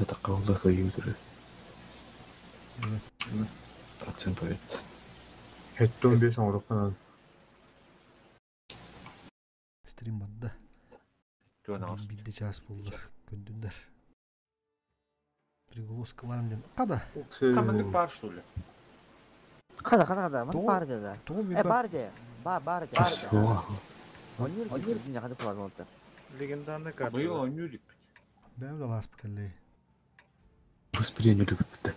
Таққалла кыйыытыры. Процент побед. 75 оҥоруохха наада. Стрим барда. Биирдэ чаас буоллар. Көрдүннэр. Приголос клан диэн. Хада. Командир пар, что ли? Хада, хада, хада. Ман пар деді. Э, бар де. Ба, бар де. Ойнур дии, хада план болду. Легендарный карта. Быйыл ойнур диппит. Бэм да ласпы кэллэй. Восприняли бүттэ.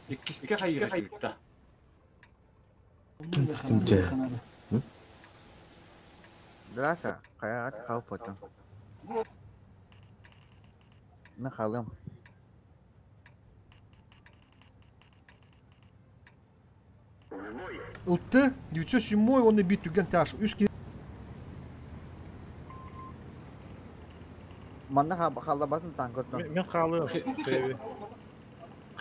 Иккиске хайыра күйүттэ. Кимдэ? Драка, каяга халып потом. Мен халым. Ылты, 907 оны бит түгэн таш. Үс ки Манна халлабатын танкоттон. Мен халым.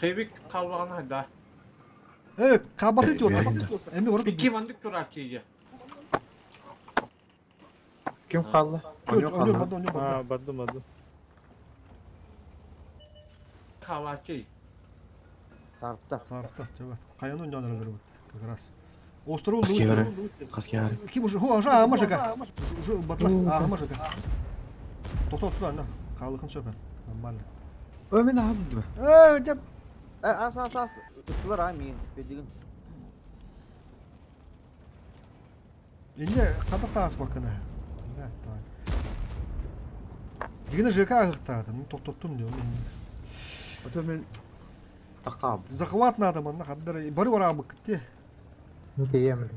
Хебик халлаган хайда. Э, кабаты тиот. Эми барып. Икки мандык турачы ие. Ким қалды? Онё барды, онё барды. А, барды, барды. Халачы. Сарыпта. Сарыпта, жабат. Каян ойнонор бут как раз. Остров Каскиары. Ким уже? Хо, уже ама жака. Уже батла. Ама жака. Тохто туда, на. Халыкын сөпен. Нормально. Ой, мен ахадым. Э, деп. Э, ас, ас, ас. Ыттылар а миин. Бедигин. Инде када таас бакына. Да, давай. Дигене ЖК агыктады. Ну токтоттум диyor. Ото мен таққам. Захват надо манна хаддар. Бары бара быкты. Тиемин.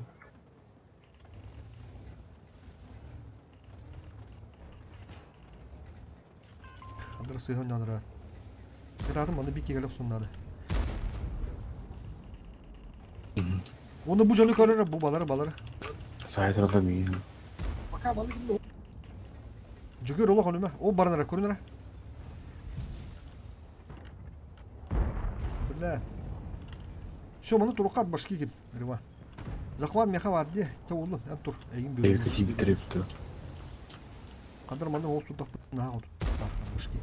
Хаддар сыйхан янра. Кытатым манна бик келеп суннады. Оны бу жолу көрөр бу балары балары. Сайт мин. Жүгөр олох онума. О баранара көрүнөр. Бля. Все, маны турукат башки ким. Рыва. Захват меха бар де, те олун, эн тур, эгин бөлүн. Эки битерепти. Кадар маны оос тутак наа отут. Башки.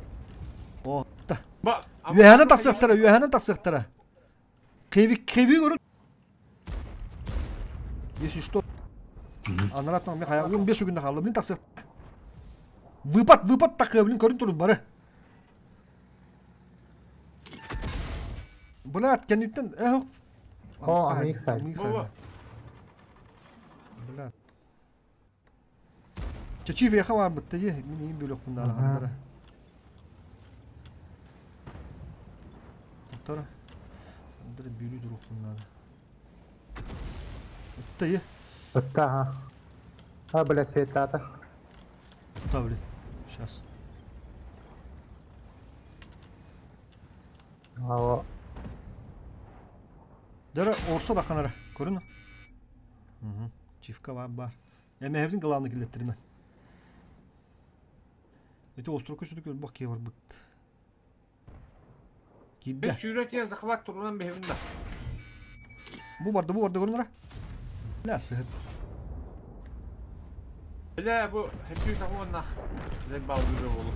О, та. Ба. Үөһәне тасыктара, үөһәне тасыктара. Кеви, кеви көрүн. Если что, Анаратның мен хая 15 күндә калды. Блин тасык. Выпад, выпад такы, блин, көрүн турун бары. Блядь, кенниттен, эх. О, амик сай. Амик сай. Блядь. Чечив яха бар битте, е, мин иң бөлөк бунда алгандара. Токтора. Андыр бүлү дурук бунда. Битте, е. Ытта, ха. А, бля, светата. Да, блин. Сейчас. Ава. Дара орса да канара. Көрүн. Угу. Чивка бар бар. Эми хевдин главный килеттермен. Эти остро көсүдүк өлбак кие бар быт. Кидде. Сүйрәтия захват турунан бехебин да. Бу барды, бу барды көрүнөр. Ля сыхыт. Бля, бу хеппи сахуаннах. Зен балдыры болу.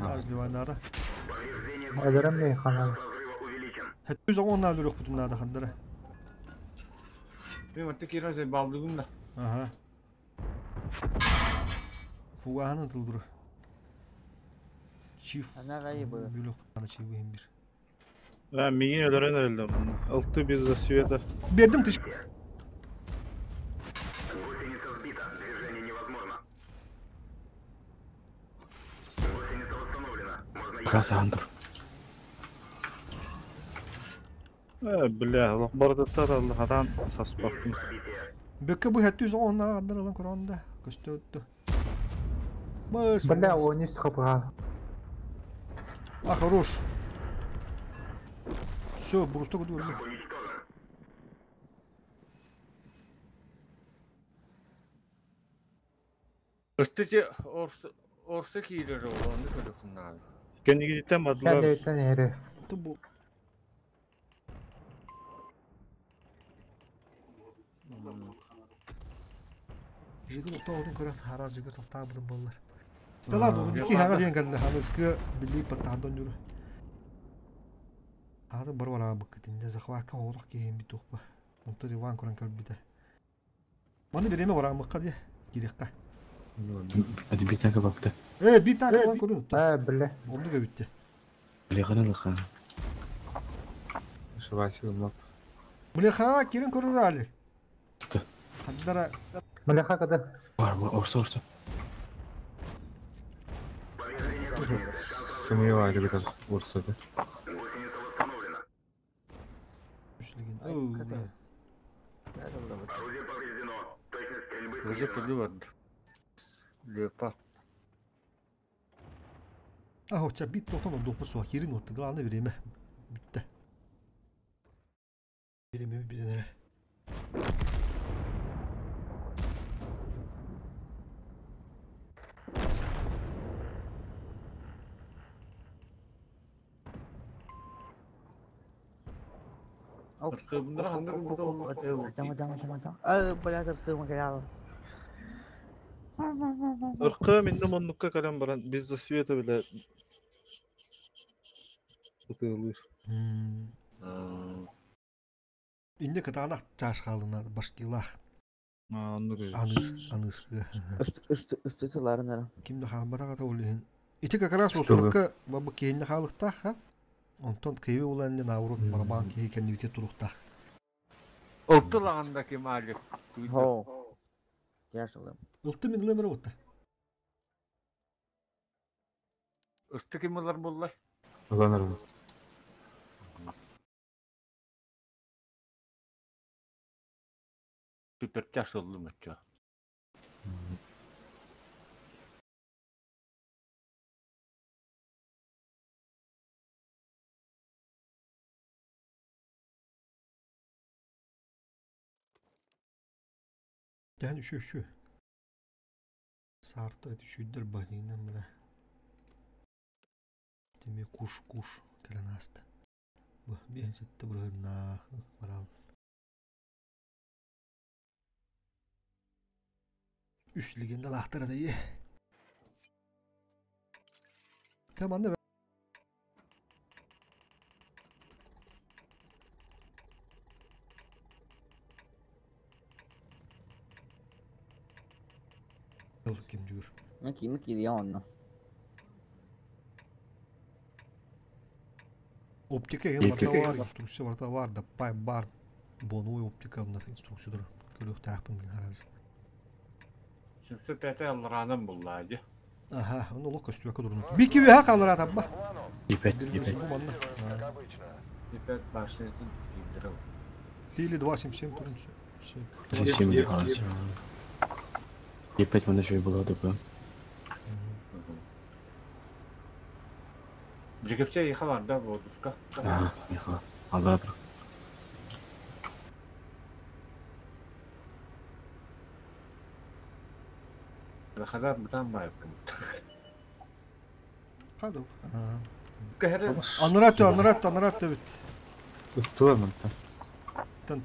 Аз бивандада. Өлөрөм мен ханан. Хеттү зогонна өлөрөк бутуннада хандара. Мен отты кира зен балдыгын да. Ага. Фуганы тылдыры. Чиф. Ана райы бу. Бөлөк кана чибин бир. Да, миин өлөрөн эрелде. Алты без засвета. Бердим тыш. Касандр. Э, бля, лох бардаттар алла хадан саспаттым. Бөккө бу хеттү зогонна хандара алан көрөндө. Көстөттү. Быс. Бля, он үс хапыга. А, хорош. Все, брусток өтү Өстече орсы орсы кийлер оны көрөкүн. Кенигиттен бадылар. Кәндейтен эри. Бу. Жигін ұқта алдын көрін, араз жүгір тоқтағы бұдын болар. Тала ду ки хага диэн кэллэ ханыскы билли паттаһан доннюру. Ааты бар вара быккытинде захватка оҕолох киһин битухпа. Онтон Иван көрөн көрбүтэ. Маны биреме варамыкка дии кириэххэ. Adi bir tane baktı. Э, bir tane lan көрүн. Э, бля. Оннук эбитте. Лехана леха. Швайцер мап. Млеха кирин көрөр али. Хандара Мляха когда. Бар бар орса орса. Сымыйва ребята урсады. үшлеген. Ай, Оу, ката. бля. Уже подвод. Лепа. А, хотя бит тотон он допы суа кирин отты. Главное время. Битте. Время биденере. Дама, дама, дама, дама. Э, блядь, архив материала. Ыркы минде моннукка калем баран без засвета биле. Ытыылыр. Инде кытаанах чаш халына башкилах. Оннук. Аныс, аныскы. Ыстытыларын ара. Кимде хаамбата олиһин. Ити как раз Что осурукка бабы кейинне хаалыктаах ха. Онтон кыйы уланны наурут барабан киһи кэннибите туруктаах. Олтулаганда ким али. Хо. Яшылым. Ылты мин лемер отта. Ысты ким олар буллар? Супер тяжелый мачо. Тән үші үші. Сарттыр эти шүйдер бахнигинен мына. Теме куш куш кэлэн ааста. Бу биэн сетте бырыһыннаах барал. Үс легенда лахтара да е. Таман да ким жүгүр. Мики, мики дион. Оптика ген барта бар, инструкция барта бар, да пай бар. Боновой оптика онна инструкция Көрөх таахпын мин хараз. Сүпсө пәтә алраным буллады. Аха, оны лок көстүбәккә турун. Бики ве халара табба. Ипет, ипет. Ипет башын индирил. Тили 277 турун. Семь леха. Ипет мында шөй болады бу. Жигепсе иха бар да бодушка. Ага, леха. Алдыра тұр. Хазар бутан байып. Хадо. Кәһәре Анратты, анратты, анратты бит. Уттылар мында. Тан.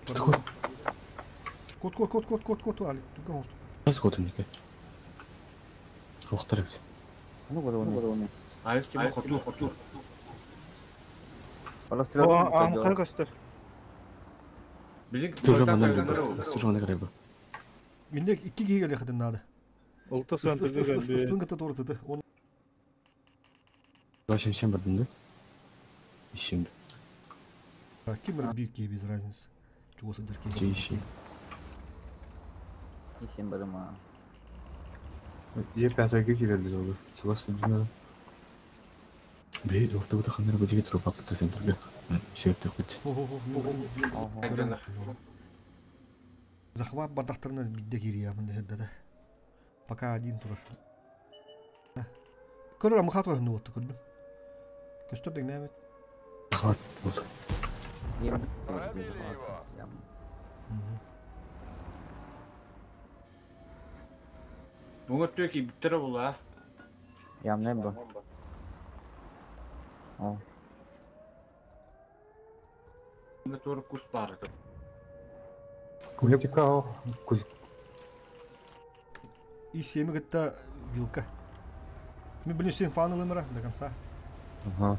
Кот, кот, кот, кот, кот, кот, али. Туган осту. Нас кот неке. Рухтар бит. Ну, вот он. Ай, ким хоту хоту. О, ам хай көстөр. Билик Стужа мында кирәк. Стужа мында кирәк. Минде 2 гига лехадын надо. Олта центрде кэлби. Стын кыта торты. Он 277 бардым да? Ишим. ким бир ки без разницы. Чего садырки. Ишим. Исем барыма. Е пәтәгә кирәлде олы. Чугас динә. Бей, олта бу ханнар бу диге туруп апты центрге. Себепте кут. Захват бардактарына бидде кирия мында да. Пока один турар. Көрөр амхат койну отты көрдүм. Көстөр деген Мehmet. Захват болды. Ем. Буңа төки биттере була. Ям не бу. О. Мына тур кус бар. Оптика о. И семі гытта вилка. Мен блин сен фан ылымыра до конца. Ага.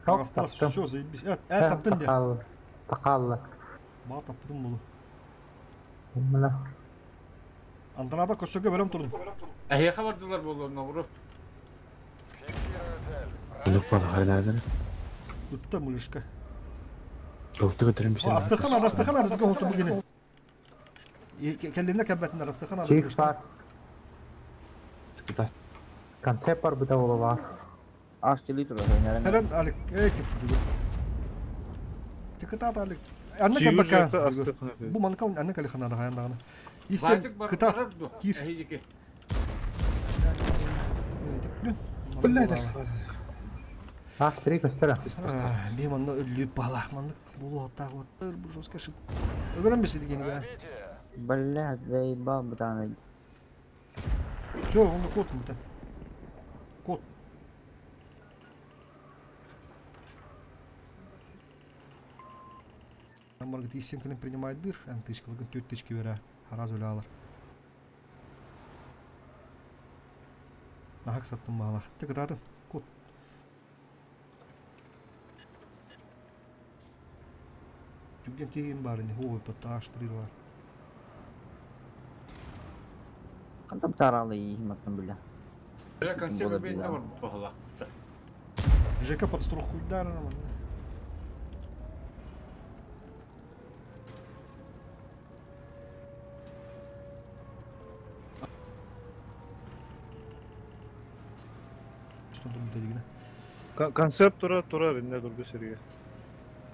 Ағастар, все, заебись. Таптын де. Тақалла. Баа таптым булу. Мына. Антонада көсөкө бөлөм турдум. Әһиэхэ бардылар буолуон оҕуру. Өлөк бар хайнадыр. Ытта мылышка. Ылты көтөрүм бисен. Астыхан, астыхан ардыга хосту бүгүнү. Келлине кәбәтин астыхан Чик бар. Кытай. Концепт бар быта боло бар. Аш теле турар. Херен алик, эй кип жүгүр. Тикытат алик. Анна кәбәкә. Бу манкал анна калихана да хаяндагына. Исем кытат кир. Блядь. Аш три көстөрө. Бим анна өлү балах маннык болу оттаг оттыр бу жестко шип. Өгөрөн беси дегени бе. Блядь, заебал бытаны. Все, он код бит. Код. Маргит исем кенен принимает дыр, ан тычкалыгын төт тычки бере, хараз өле алар. Нахак саттым бала. Тик дадым. Код. Түген кейин бар инде, хоо паташ три бар. Кантан бытаралы ихиматтан бля. Бля, консервы бейне бар бахала. ЖК подстрахуй да, нормально. Что там дегене? Концепт тура турар инне турду серге.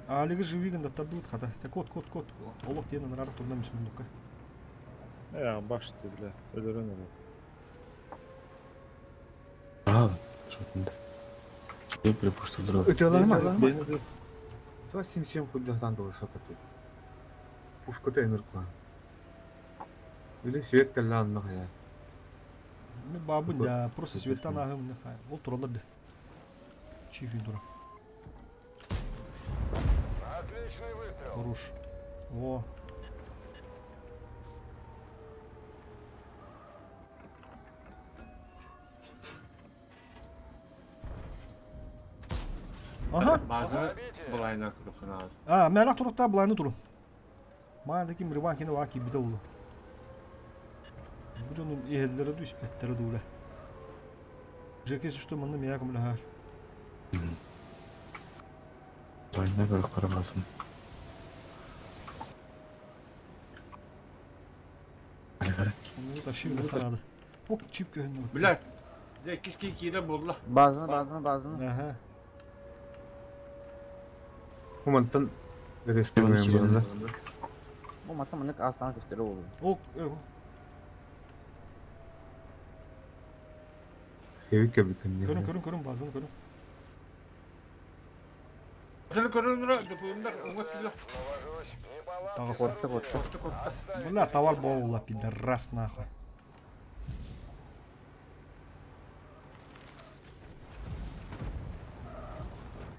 Алиги живигин да табдут хата. Код, код, код. Олох тена нарада турнам мисмунука. Я башты бля. Өлөрөн ол. А, шотында. Деп припушту друг. Өтелама. Това сим кудда тан дол сапат. Пушка тенер куа. Или свет теллан нахая. Ну бабын да, просто светтан агым нахай. Ол туралар да. Чифин тура. Отличный выстрел. Хорош. Во. Ага. Базы булайна курухана. А, мэлэх турукта булайны туру. Маа деким рыбан кene ва кибите улу. Бу жонун эхеллери түспеттери дууле. Жекеси что мында мия көмлөһөр. Байна көрүп карабасын. Оны да шимди карады. Ок чип көһүнү. Бля, киски кире болла. Базını базını базını. Аха. Хумантан респект банда. Бу мата мынык астан көстөрө болу. Ок, Хевик кебикин. Көрүн, көрүн, көрүн базын көрүн. Сeni көрүнүрө дөпүндөр оңот түлө. Тагыста. Корту корту. Корту корту. Бля, товар болла, пидорас нахуй.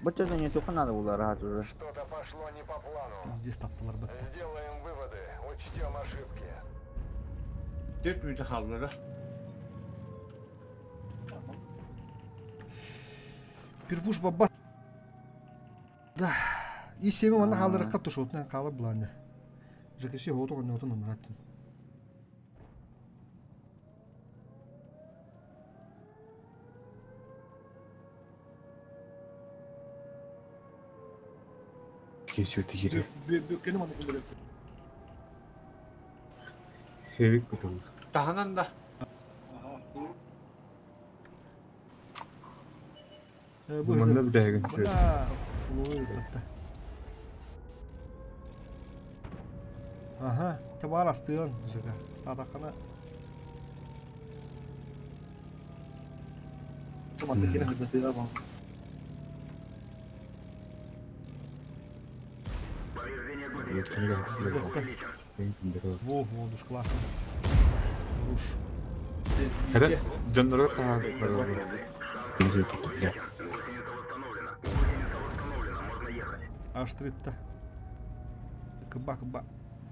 Бу төзө не только надо было рахат уже. Что-то пошло не по плану. Пиздец таптылар бітті. Сделаем выводы, учтем ошибки. Төрт мүнөт халлары. Пирпуш баба. Да. И семи мана халдырыққа тұшотынан қалы бұланы. Жекесі хоты ғын отын ыныраттын. Кесөтү кире. Бөккені мана көмілі. Хевик бутыл. Таханан да. Бу Мында бдәген свет. Бля, улуй бітті. Ага, табар астыган жыга. Статақана. Во, во, душ классно. Руш. Хәдә жоннорга таа. Бля. Аж тритта. Кыба, кыба.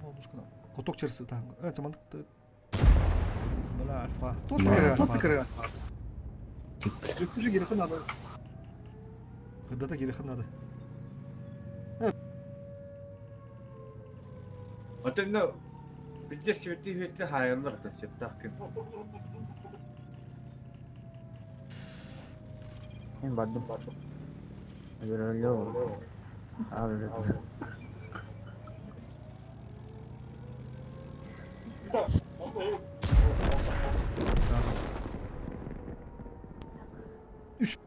Во, душкана. Коток черсы та. Э, чаман. Ола альфа. Тут кыры. Жүккүжү керек надо. Кырдата керек надо. Отынна бизде свети хүйетли хайалар да септах ким. Мен бардым. Өлө. Алды. Үш.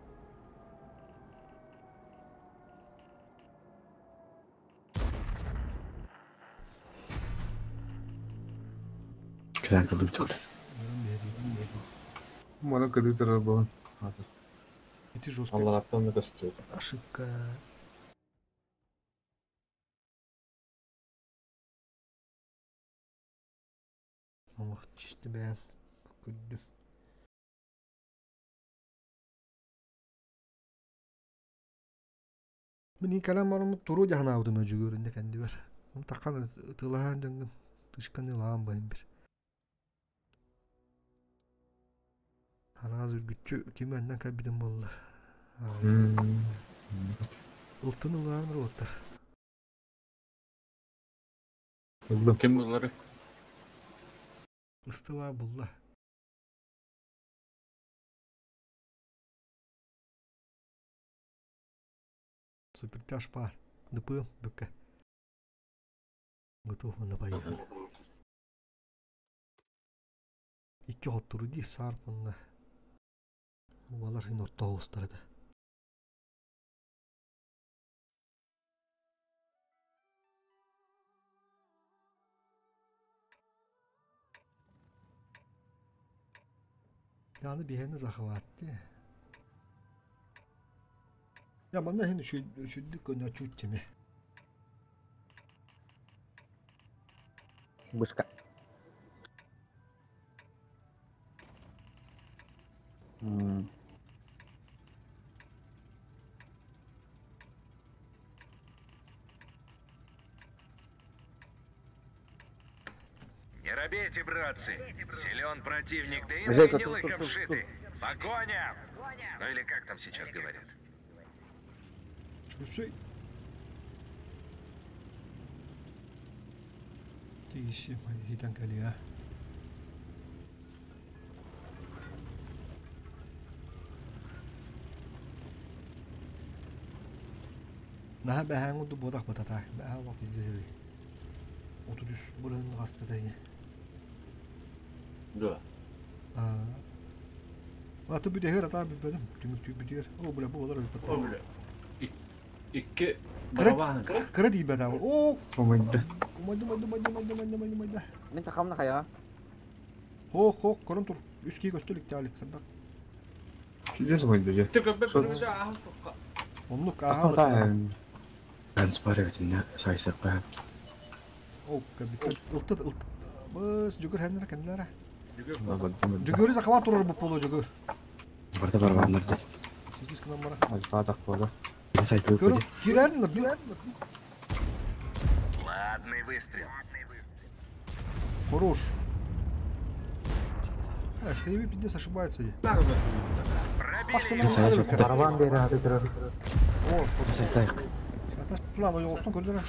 Güzel kıldı bir çok. Мана кырдытыр болон. Ити жестко. Аллахтан да кастыр. Ошибка. Ох, чисто бән. Күддүм. Мин калам барым туру жахана аудым өжүгөрүндө кенди бер. Таккан тылаан жаңгын тышкан ылаан байым бир. Араас үргүччү ким андан кабиден боллар. Ылтын ылаан роттар. Ылдым. Ким булары? Ыстыва булла. Супертяж пар. ДП, БК. Готов, он поехали. Икки хоттуру ди сарпынна. Балар хин ортоғустар да. Yani bir захватты. Я манна хин үшүддүк көнө чүттеме. Бышка. Не робейте, братцы. Силен противник, да и Жека, не тут, лыком тут, тут, шиты. Погоня! Ну или как там сейчас говорят? Чүсүй. Тииши хитан калия. Наха бәһәң уду бодах батата. Бәһә лок издеди. Отудүс бурын гастыда. Да. А. Аты бүдәһер ата бүдәм. Түмүк түй бүдәһер. О, бля, бу болар О, бу. бля. Икки Кыры барабан. кыры дий бәдә. О, Омайда. умайды, умайды, умайды, умайды, умайды, умайды, умайды. Мен тақамны қаяға. Хо, хо, корон тур. Үскей көстөлүк тялик хандак. Кидес омайда же. Тик бе Шо- бир аха сукка. Оннук аха. Та. Транспарент сайсакка. О, кабитан. Ылты, ылты. Быс, жүгөр хәмнәр кәнләр. Жүгөр. Жүгөрү закава турur бу поло жүгөр. Барда барбаннар да. Ситис кынан бара. Альфа так болду. Сайтылып Көрү, куди. кирәр бу. Ладный выстрел. Хорош. А, хейви пиздец ошибается. Пашка Пробили нормально. Сайт Барабан бери аты турар. О, Сайтайык. Шаташлан ойоғыстың көрдірі.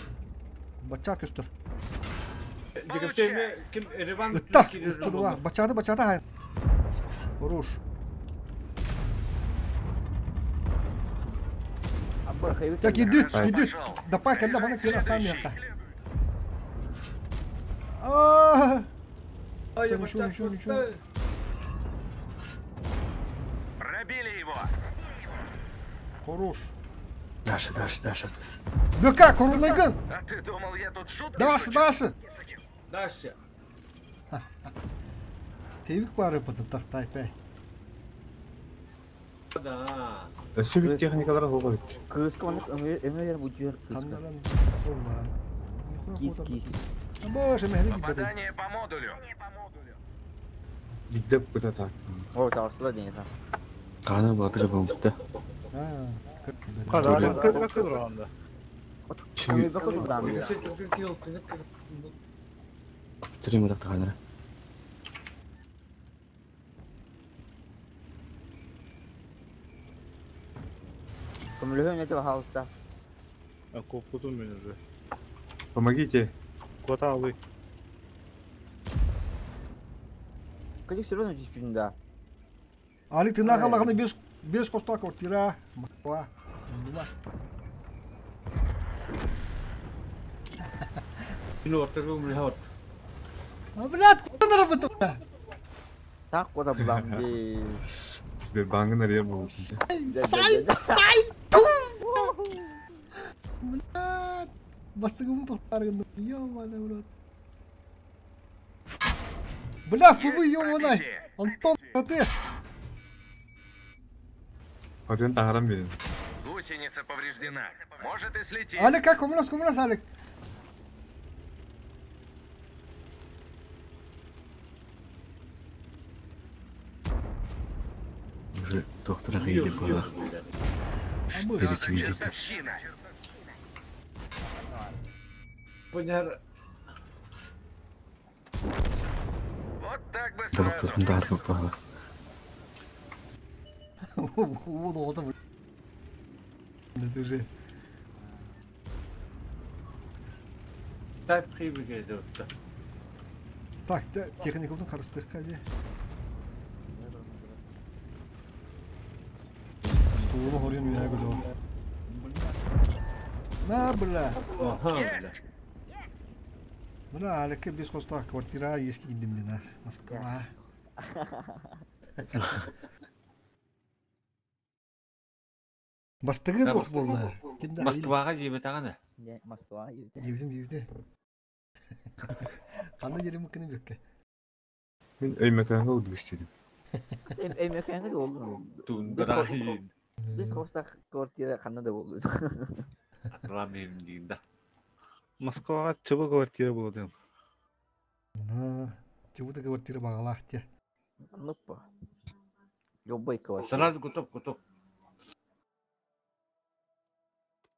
Бачат көстір. Дегенсе ким Ереван Ытта, ыстыдыва. Бачаты, бачаты хайын. Хорош. Абы хайвик. Так, идут, Хорошо идут. пошел. Давай, когда бана кел оставим яқта. А, Ай, Ничего, ничего, ничего. Пробили его. Хорош. Даша, Даша, Даша. Бөка, корунайгын. А ты думал, я тут шутки Даша, шучу? Даша. Дальше. Тевик бары быды тақтай пәй. Да. Өссө техникалар хоға бит. Кыска оны өңө ер бүдүр кыска. Кандаран. Ола. Кис кис. Боже, мехри беде. Попадание по модулю. Бидде быта так. О, тағыстыла дейін. Каны батыры бомбта. А, Када кыр анда. Өңө бақы тұрдан. Түрем одакта канара. Көмөлөһүн эти пожалуйста. Коппутум мен уже. Помогите. Куда вы? Кадик все равно түспүтүн да. Алик ты нахалағаны 5 коста квартира. Москва. Дума. Ну, ортагы блядь. А, блядь, куда на работу? Так куда булам ди. Сбербанкын арыйар буолбут. Сай, сай, тум! Блядь, бастыгым тоқтаргын. Ёбаный в рот. Бля, фу вы, ёбаный. Антон, а ты? Орен таһаран берин. Гусеница повреждена. Может и слететь. Алик, как коммунас, коммунас, Алик? Уже доктора Гейли была. Реквизиты. Чертовщина. Поняр. Вот так бы сразу. Доктор Дарба была. Вот, вот, вот. Это же. Так прибегает. Так, техникумдун карыстык кайда. Столуну хорьон үйә гөлө. На, бля. Ага, бля. Бля, Алекке 5 коста квартира ески кидим дина. Москва. Бастыгы тох болду. Кимде? Москвага жебет агана. Москва. Жебитим жебите. Кандай жери мүмкүн бекке? Мен өймөкөнгө удук истедим. Өймөкөнгө болду. Тундра. Биз костак квартира кандай да болду. Атылам дейм да. Москвага чыбы квартира болду. На, чыбы квартира багалах те. Ну па. Любой квартира. Сразу готов, готов.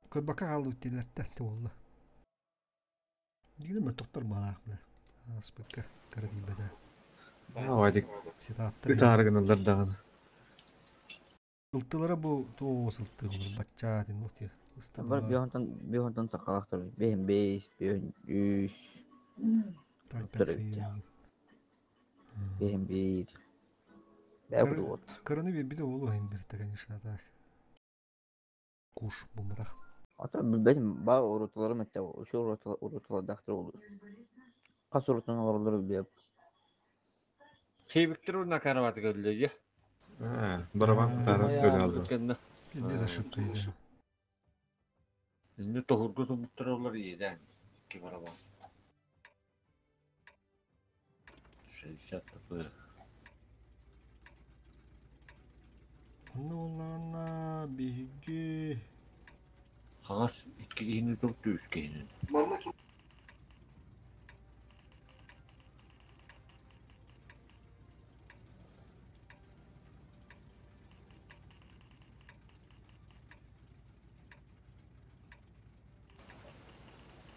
Көбака алды телерте болду. Дигеме токтор балах бля. Аспыкка кардибеде. Вадик. Сетаптыр. Ытааргыналар даҕаны. Ылтылары бу тоос ылты olur. Бачча дин бу Бар бихонтан такалактар. Бехин 5, бехин 3. Бехин 1. Бә вот. Кырыны bir de oğlu hem bir de конечно так. Куш бумрах. Ата билбетим ба урутулары метте ошо урутулар дактыр болду. Кас урутун олордор билеп. Хейбиктер на караваты көрүлөйе. Барабан тары өлө алды. Пиздец ошибка иде. Инде тохургу тумуттар олар иеден. Ики барабан. 60 тапы. Анна олана биги. Хагас икки кихини туруп үч кихини.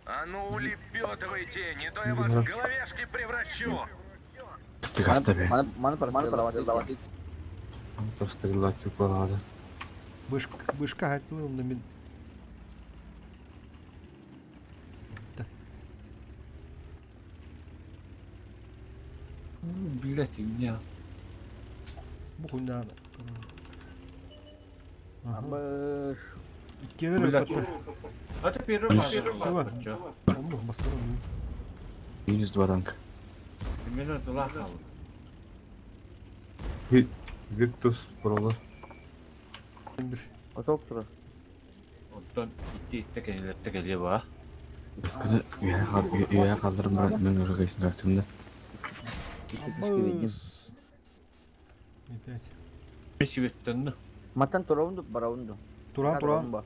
А ну улепетывайте, не то я вас в головешки превращу. Маны простреловать. Простреловать уколады. Бышка хаттылы на мен. Блять, меня. Бухунда. Абыш. Келер А ты первый Минус 2 танка. Именно туда. Виртус пролар. Отоп тура. Онтон итти текелер текеле ба. Басканы үйә калдырып мурат мен уже кайсын растымда. Опять. Бешибеттен. Матан тураунду бараунду. Туран туран.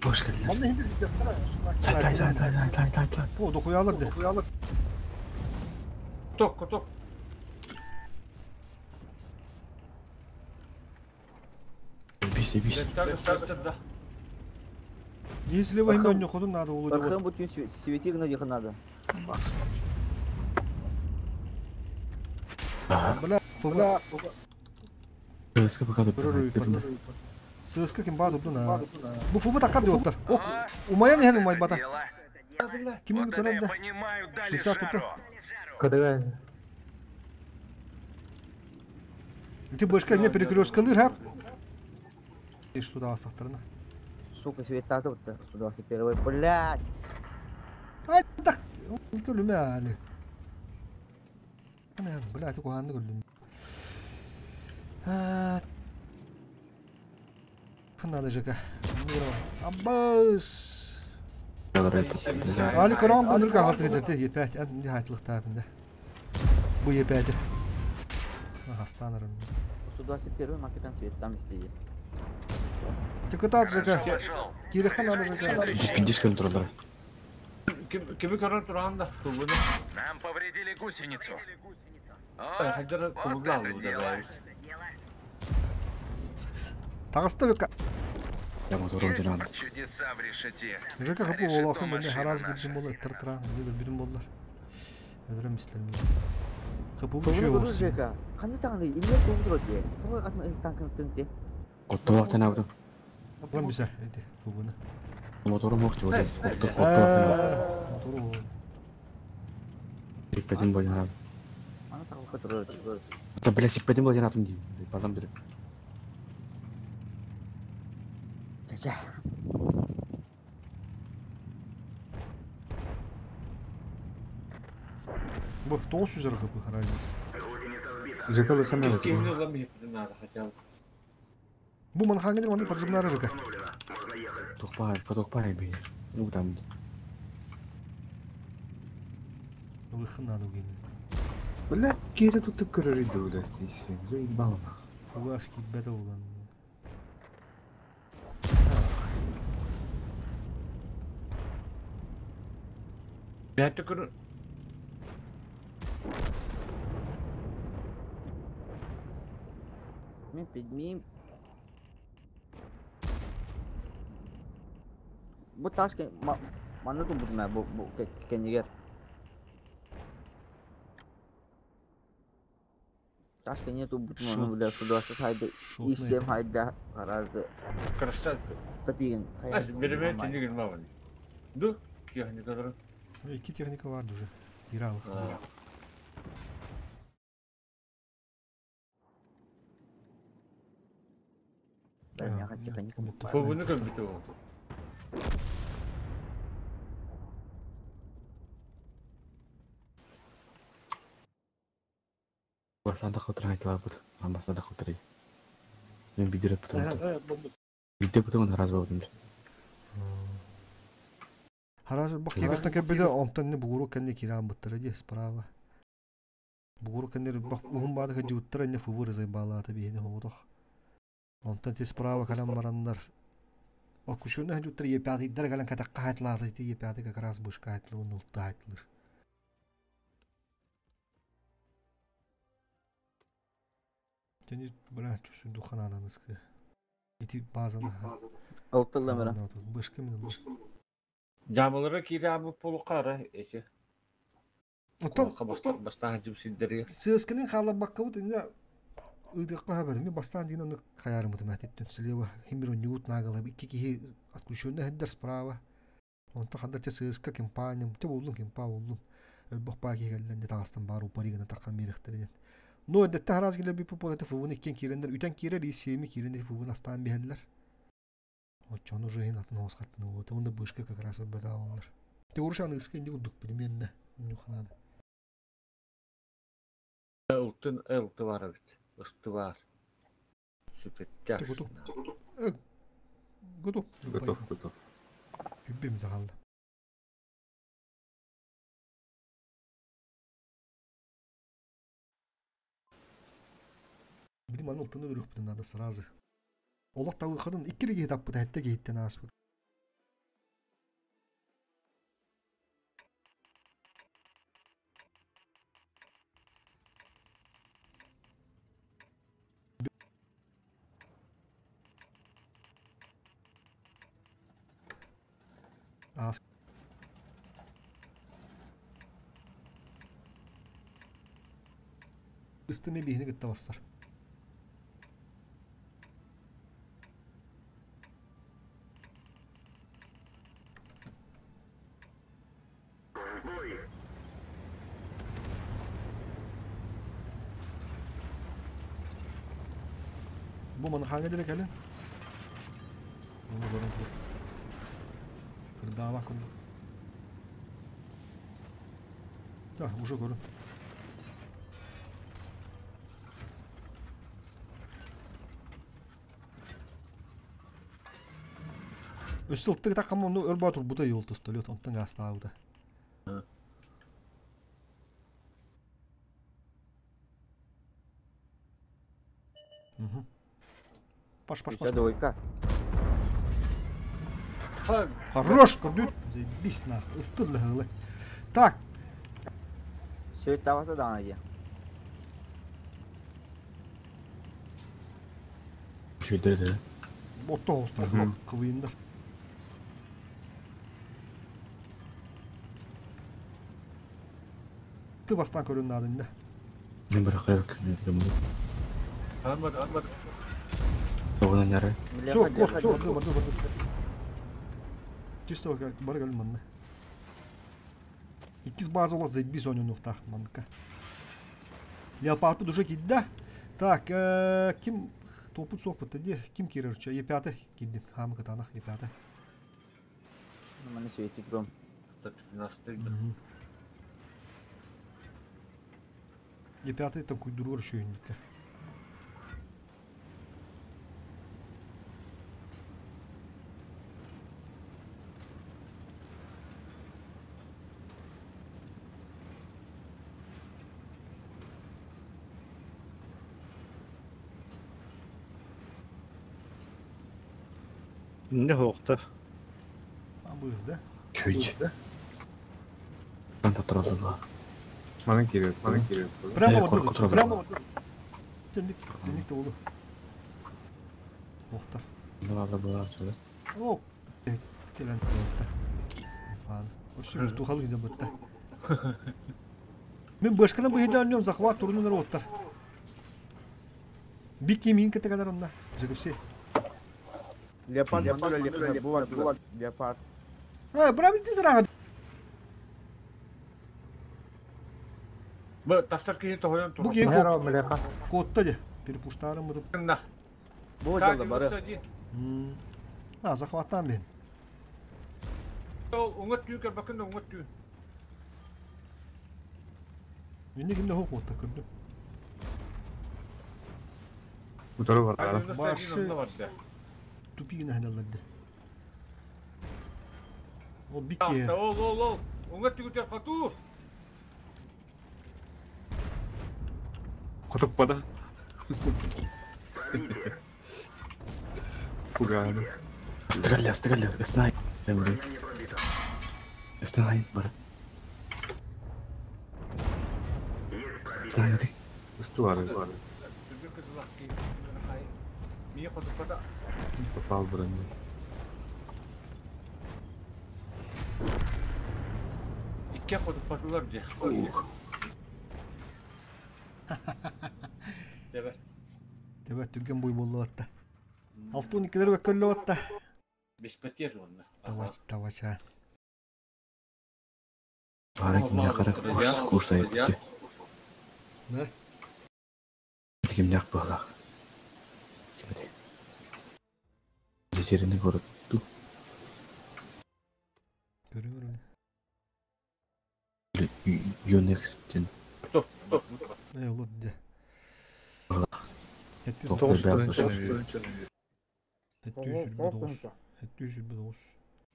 Бош келдилер. Сай сай сай сай сай сай сай. О, дохуялар де. Ток, ток. Бис бис. Если вы не ходу надо улу. Бархам будет светить на них надо. Бля, бля. ССК пока Көрөр тут. Сыска ким баа турдун а. Бу фубу такар диоттар. Ок, умайан иһэн умайбата. Ким Вот это көрөр я да? понимаю, дали 60 жару. Кыдыга. Ити бышка не перекресткалыр хап. И что да сахтарына. Сука, света тут 121, блядь. Ай, так, көрүмэ али. Ана, блядь, куханды көрдүм. А, Надо ЖК. Аббас. Али Коран bu nurga hatır ederdi. Е5 en nihayetlik da. Bu Е5. Hastanırım. 121 матыкан свет там истеги. Тыкытат ЖК. Кириххан надо ЖК. Дискпиндиш контроллер. Kimi көрөр туран да кубуну. Нам повредили гусеницу. О, Хаджар вот кубуга это алды дело. да. Тагыста бека. Я мотором жинан. Чудеса в решете. ЖК хапы олахын мені хараз гибдим болар. Тыр-тыран. Не бирим болар. Ödürüm isterim. Хапы bu şey Кубуну olsun. ЖК. Кандай таңды инне кубу турат де. Кубу атын танкын тынты. Оттолақтан алдым. Lan bize. Hadi fubunu. Моторум yok diyor. Ottu Motoru. Сиппетим болжан abi. Аны тагылка турат. Та бля сиппетим болжан атым дейм. Балам бир. Чача. Bu 900 lira хапы разница. ЖК лысана. Кимни улам хепдин ары хотя бы. Bu манхангер манды поджимнары ЖК. Тохпай, потохпай бе. Ну там. Выхын надо угини. Бля, кейде тут көрөр иди, блядь, и Заебал нахуй. Фугаски бета улан. Бәтті көрөр. Мен билмейм. Бу таш маны тубут мә бу бу кенигер. Таш кене тубут мә Шот. бля 120 хайда Шотный. И7 хайда гораздо Красавчик. тапиген. Биреме тинигин маван. Ду техникалары. İki техника vardı уже. Giri aldık. Фубуну көмбүтү болду. Басанда хотыр айтылар бут. Амбасада хотыр. Мен бидиреп бутым. Видео бутым разы болдум. Хараз бak егестен кебеде онтон не бугуру кенне киран буттара ди справа. Бугуру кенне бак ухум бады ка жуттара не фувыр зайбалата бихне хоодох. Онтон те справа калам барандар. Окушуна жуттара епяты дар калан ката катлады ти епяты как раз бушка айтлы нылта айтлыр. Тени бля чусун духананыскы. Ити базаны. Алтылла мера. Бышка мен. Жамылары кире полукара эчи. Оттон Бастан жып синдери. ЦСК-ның хала баккабыт инде ыдыкка хабар. Мен бастан дин аны каярым бутым әтеттен слева. Химбир ньют нагала икки кихи отключенный хендер справа. Онта хандар ЦСК компания, те болдун кемпа болдун. Өлбөх баки келленде тагастан бар упаригына таккан мирехтерден. Но эдетте хараз келе би попол это фувун иккен кирендер, үтен кирер и семи киренде фувун астан бихеллер. Очон уже хин атын хос картын болот. Онда бышка как раз бага олар. Те урушаны ыска инде удук примерно. Нюханады. Ылтын ылты бар бит. Ысты бар. Сипеттер. Готов. Готов. Готов, готов. Хүббем де қалды. Билим аны ылтыны үрүк надо сразу. Олох тавы хадын иккириге таппыт хэтте кейттен аспыт. Ас. Үстіме бейіні кітті бассар. Бу манхаҥа дире кэлин. Оны көрөн тур. Кырдаабак курдук. Да, уже көрүн. Өссө ылтык таххам онну өр баа турбута йол тусталет онтон гаастаабыта. Угу. Паш, паш, паш. Двойка. Хорош, көрдүт. Заебись нахуй. Ыстыр лыһылы. Так. Сөйт тавата даҕаны дии. Үчүгэйдэр этэ. Отто оҕустар кылыйындар. Ты бастаан көрүн наадынна. Мен бір қайыр күнү гыммыт. Тоғынан яры. Все, кос, все, барды, барды, барды. Чисто бары кэлин манна. Иккис база ола заебись ойнонуохтаах манныка. Леопард уже киирдэ. Так, ким топут суохпут дии, ким киирэр Е5 киирдин, хаамы кытаанах Е5. Маны светит гром. Е5 такой дурур шүйүннүккэ. Не хоқтар. Абыз, да? Чүй. Анда тұрады ба. Манан кирет, манан кирет. Прямо вот, прямо вот. Тенник, тенник те болу. Охта. Была была söyle. О, келен охта. Ан. Өссө тухалы да бытта. Мен башкана быйда нем захват турунун роттар. Бики мин кете онна. Жегепсе. Леопард, леопард, леопард, леопард. А, бра бити зрага. Бу тастар киһи тоһойон Бу киһи Котта де. Перепуштарым бу. Бу дала бары. А, захваттан мен. Ол уңат түү көр бакын уңат түү. Менде кимде хоқ отта көрдүм. Утары бар. Башы тупигин хәнәләрдә. Ол бикке. Ол ол ол. Уңат түү көр кату. Котуп бада. Пуганы. Астыгалля, астыгалля, снай. Снай, бар. Снай, ты. Ыстылары. Попал броню. Икки ходуп батылар же. Дебер. Дебер түгген бой болду атта. Алтын икилер бөккөллө атта. Беш пәтер онна. Тавач, тавача. Бары кимне кара курс курс айтты. Да? Кимне ак бала. Кимде? Зечерини көрөттү. Көрү Юнекстен. Стоп, стоп. Э, олор де. Хэттүү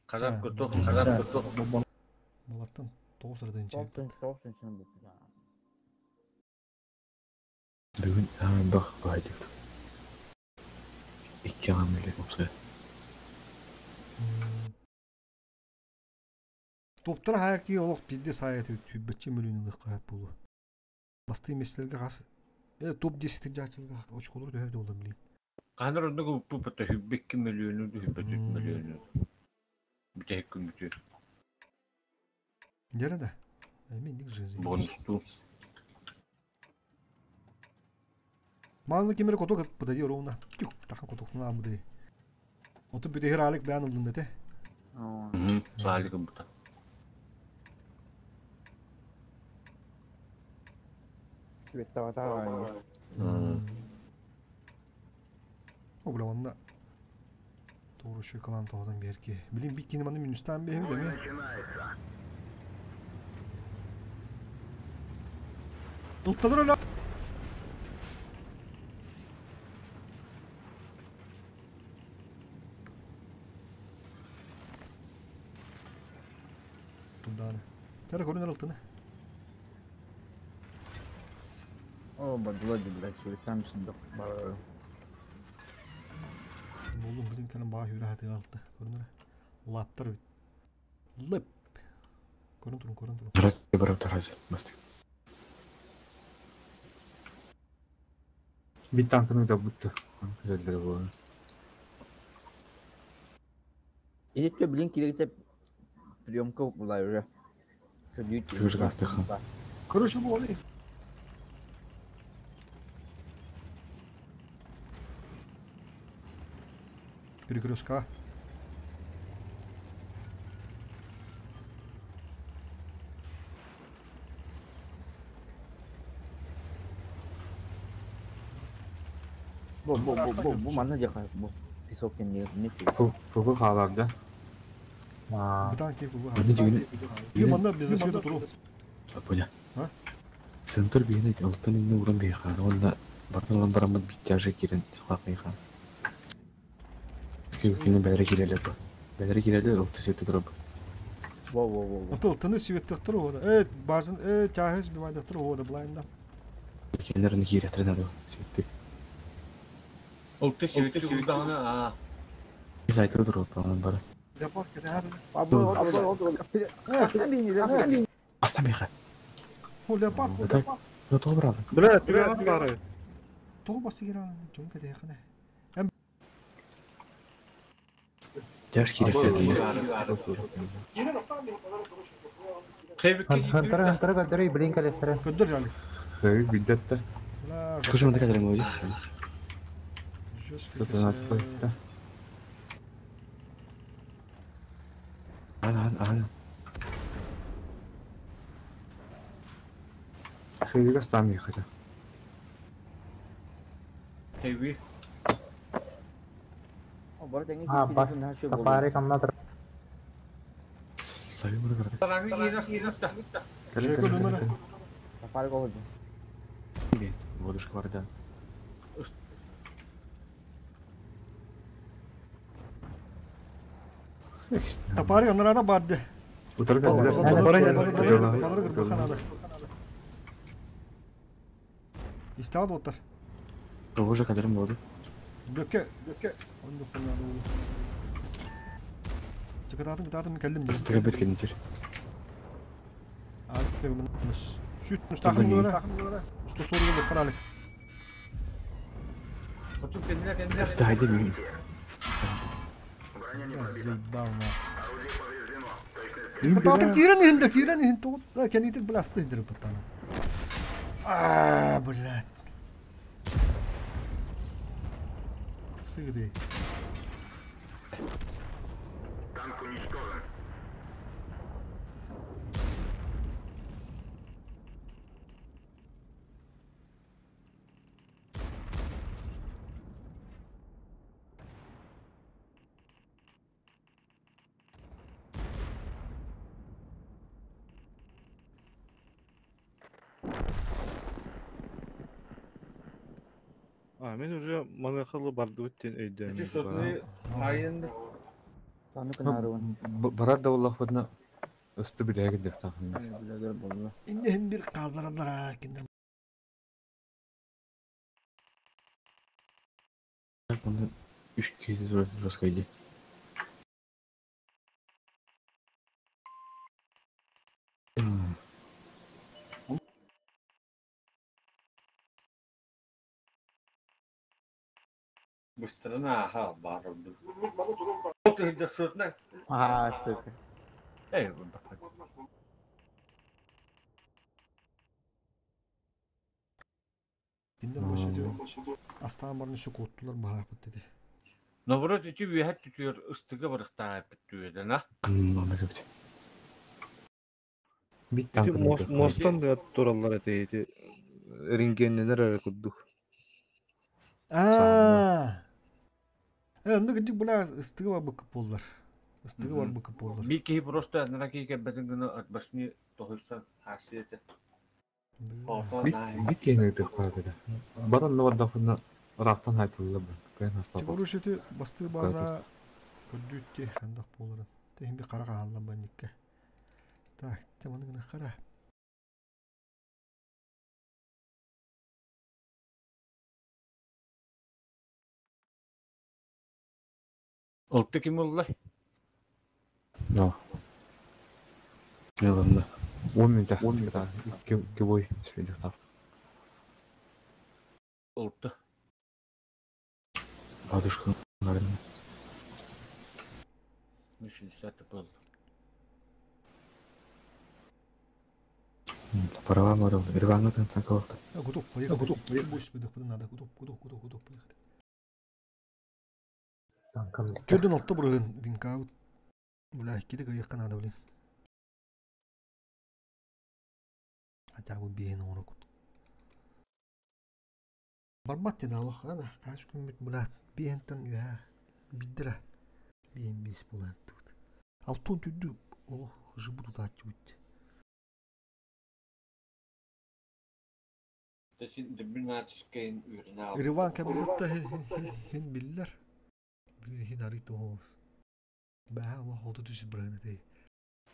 Казак көтөх, казак көтөх. Малаттан тоғыз ардан Бүгүн бак байды. Икки аңам эле опса. Топтар хайыр олох пизде сайт түббетче мөлүнү лыкка болу. Басты меселерге кас топ 10 жачылга очколор дөһөдө болду билейин. Каныр ондугу бу бата хүббекки мөлүнү хүббет мөлүнү. Бүтэ күн бүтү. Жера да. Эми ник жизнь. Бонусту. Маңны кемер коток подойди ровно. Тюк, тахан коток на буды. Оту бүтэ хиралык бән алдын дете. Алик бута. О, бля, онно Тууру кылаан тоҕотон биэрки. Билин биккини маны минустаан биэһи Бой билеме. начинается. Ылталар öyle. Туданы. Тара көрүнөр ылтыны. О, бадла блядь, сүрүтәм сындык бар. Болдум билин кэлэн баа хүрэ хатыга алты. Көрүнөр. Лаптар бит. Лып. Көрүн турун, көрүн турун. Брат, брат, таразы. Басты. Bir tankını da buttu. Güzeller bu. Идет блин киректе приемка була уже. Сыгыр кастыха. Короче, бу оны. Перекрестка. Бу бу бу бу бу манна жака бу песок не не Бу бу хааларда. Аа. Бытан кеп бу. Маны жигини. Бу манна без света туру. Поня. А? Центр бейін алтын инне уран бейхан. Онда бартын барамын бит кирен хақиха. Күкүнү бәлere киреле бу. Бәлere киреле алты сети турап. Во во во во. Ото ылтыны светтектер ода. Э, базын э тяхес бивайдактыр ода блайнда. Кенерин киретрен ады сетти. Олты сүйті урдағына, а. Зайты туруп анан бара. Абы абы абы. Аста бейха. О, леопард. Это Ну то брат. Бля, бля, бары. Тоҕо басыгыран дьон кэтэхэнэ. Тяж киретрен. Хантара хантара көдөрүй блин кэлэттэрэ. Көдөр жали. Хөөй биддетте. Скажи, мында кадр мой. Сатанатта. Ана ана ана. Хөөйгө стам яхата. Хеви. Аа бас тапаары камна тұр. Саби мына карады. Тараңы киинас киинаста. Тапаары кохолду. Водушка бар да. Тапаары анарада барды. Утар Балары кырбаханада. Истаад оттар. Тоже кадр моду. Бөкке, бөкке. Онду ханада болду. Чыкататын кытатын кэллим. Ыстыга бет кенитер. Сүт мустахын дора. Усто сору каралык. Хоту кенне кенне. Ысты хайды мен. Броня не пробита. Заебал на. Орудие повреждено. Точность Кытатын кирен иһинде, кирен иһин тоғыт, кенитер бласты иһиндер баттана. А, блядь. Сыгды. Танк уничтожен. А, мен уже манахалы барды өттен өйден. Эти сотны айын. Барар да боллах бадна ысты билеге дехтан. Инне бир калдыралар а киндер. Онда үч кези турат раскайды. Быстрына аха барылды. Олты хидде сотна. А, сука. Эй, Киндер бошыжы астан барын үсі коттулар баһапыт деди. Наоборот, ити үһәт түтүөр ыстыга барыктаа бүттүөдөн, а? Анда көбүт. Бит Ити мостан да тураллар эти эти рентгеннер эрэ курдук. Аа. Онно кырдьык бля ыстыгы барбыккыт буоллар. Ыстыгы барбыккыт буоллар. Биир киһи просто анараа киһи кэлбэтин гына отбашни тоһуйсан хаасыа этэ. Бик киһини ыытыахха этэ. Баран да бардахпына ыраахтан хаайтыллар бу. Кыайан хаспаппын. Короче, бастыы база көрдүүтти хандах буоларын. Тэһин би хара хаалла банникка. Так, те маны гына хара. Алты ким ылла? Но. Ылынна. 10 минут. 10 минут. Икки бой свидетель. Алты. Ладушка, наверное. 60 был. Права морал. Ирвана там такого-то. Гудок, поехали. Гудок, поехали. Больше надо. Гудок, гудок, гудок, гудок, поехали. Төрдөн алта бұрын винкаут. Бля, киде кайыққа надо, блин. Хотя бы бейін оңыры Барбат деді алох, ана, қаш күн бля, бейінтен үйә, биддіра. Бейін бес болар тут. Алтон түрді, олох, жыбы тутат өтті. Риван кабинетта хин биллер. Хин арит оғыз. Бә, Аллах олды түсі біріні дей.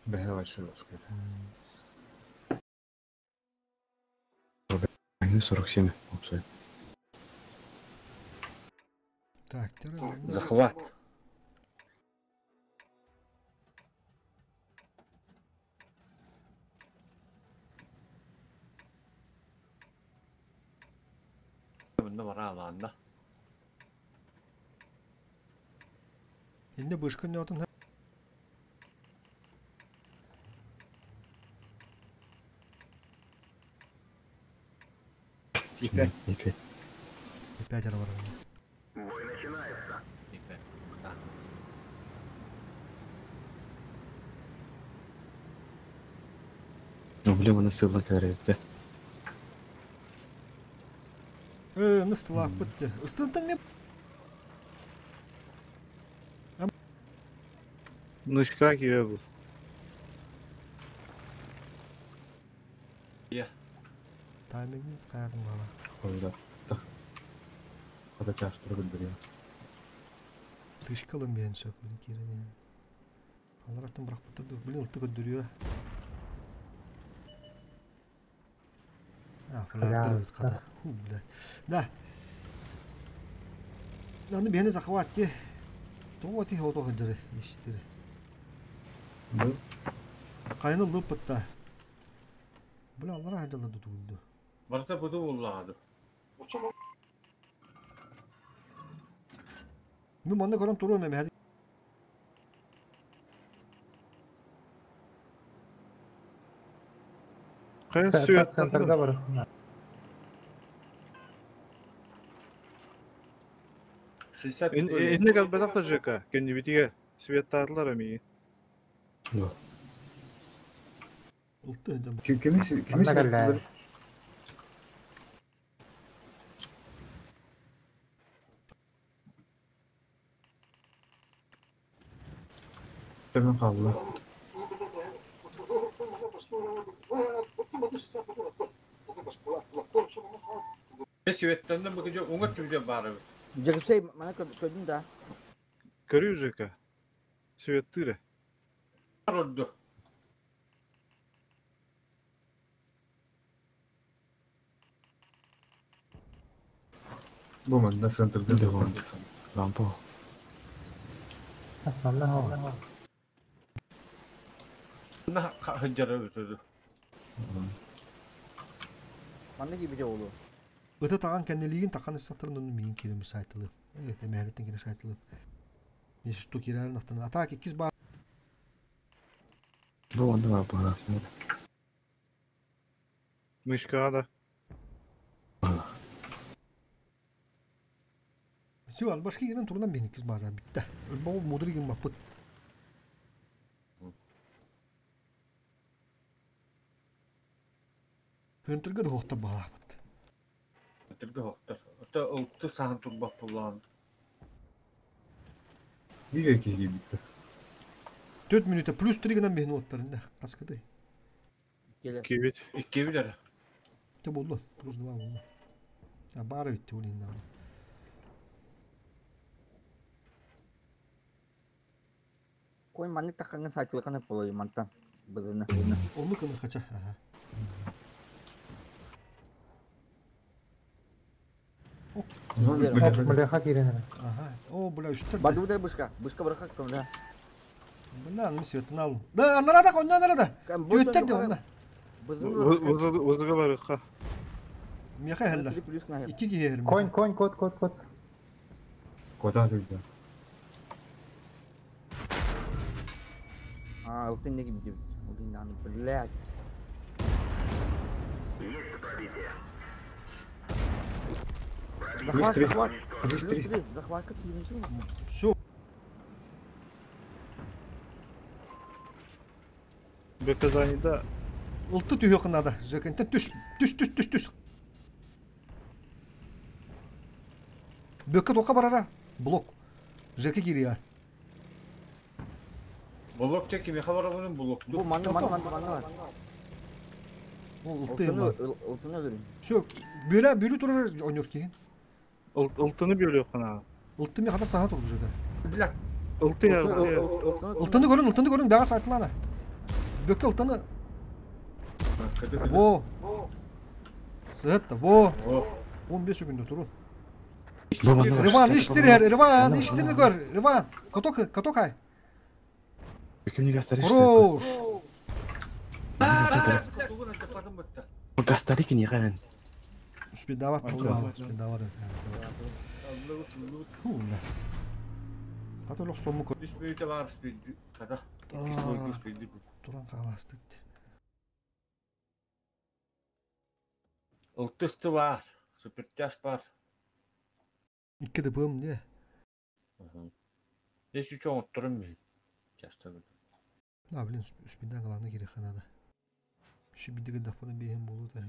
Бә, вообще ласкает. 47 опсай. Так, Захват. Bunun var alanda. Инде бышкын ятын. И пять. И пять. И пять бар. Бой начинается. И пять. Ну, блин, она сыла говорит, да? Ныстылап бітті. Ыстынтан мен Нышка кире бұл. Я. Таймингin қаяғын бала. Ой, да. Хата часто көрдөрү. Тышкалым мен сөп, блин, кирен. Алараттан бірақ бұтырды. Блин, ылты көддүрү. А, флярдар қата. Ху, блядь. Да. Аны бені захватты. Тоғы ти хото хыджыры, иштiri. Кайны лып бытта. Бля, алара хыджалар тутулду. Барса буду уллады. Ну, манна көрөн туруом эми. Кая свет Центрда бар. Инне калбатах та ЖК. Кенни битиге светтарлар эми. Ылты хыджал. Кими кими Манна кэллэ. Төмөн калды. Светтен bu gece оңа түрде бары. Жексей, мана көрдүм да. Көрүү ЖК. Светтыре. Орду. Бу манна центрда Да, вон. Лампа. Асанна хо. На хыджары өтөдү. Манна кийбите олу. Ыты таган кеннелигин тақан ыстаттарын оны миин киремі сайтылы. Эмәлеттен кире сайтылы. Несі шту кирәрін ақтан. Атак иккиз ба. Бу онда бар бу. Мышка да. Все, албашки кирен турунан мен иккиз база битте. Бу мудригин бапыт. Хынтыргы да хоқта балапыт. Түргө хоқтар. Ота ылты сахан турбак булан. Биир киһи киирбиттэр. 4 мүнүүтэ плюс 3 гынан биһин уоттарын да хаскытай. Кибит. Икки билэр. Те болду. Плюс 2 болду. А бары битти ол инна. Кой маннык таххаҥҥын саачылыканы болой мантан. Быдыны. Онну кыны хача. Аха. Млеха киирэн. Ага. О, бля, үстер. Бадыбытар бышка. Бышка бырахак бля. Бля, ну светын ал. Да, анарада, онно анарада. Түөттер де онно. Вызыга барыкка. Меха хеллер. Икки киһи херме. Конь, конь, кот, кот, кот. Кота сылдьар. А, ылтын неги битибит. Ылтын аны, блядь. Захват, захват. Плюс три. Захват как Все. Беказанида Ылты түһүөх надо. Жекенте түс, түс, түс, түс, түс. Бөккө тоққа барара. Блок. Жеке кириya. Блок тек кими хабар блок. Бу манны манны манны манны бар. Ол ылты юм. Ылтыны өлөрүн. Все, бөлө бөлү турар ойнор киһин. Ылтыны бөлүөх кына. Ылты ми хатар саха турду жеке. Бля. Ылты я. Ылтыны көрүн, ылтыны көрүн, бага сайтылана. Бөккө ылтыны. Во. Сыт, во. 15 секунд турун. Риван иштир, Риван иштирни көр, Риван. Каток, каток ай. Кимни гастариш? Хорош. Гастари кини ган. Успедават, успедават. Хуна. Католог сому көр. Үс бүйте бар, спид. Када. Туран каластык. Ылтысты бар, супертяж бар. Икки де бым не? Здесь үч оңотторум мен. Часто. А, блин, успедан главный керек надо. Şu bir de defoda bir hem bolu da.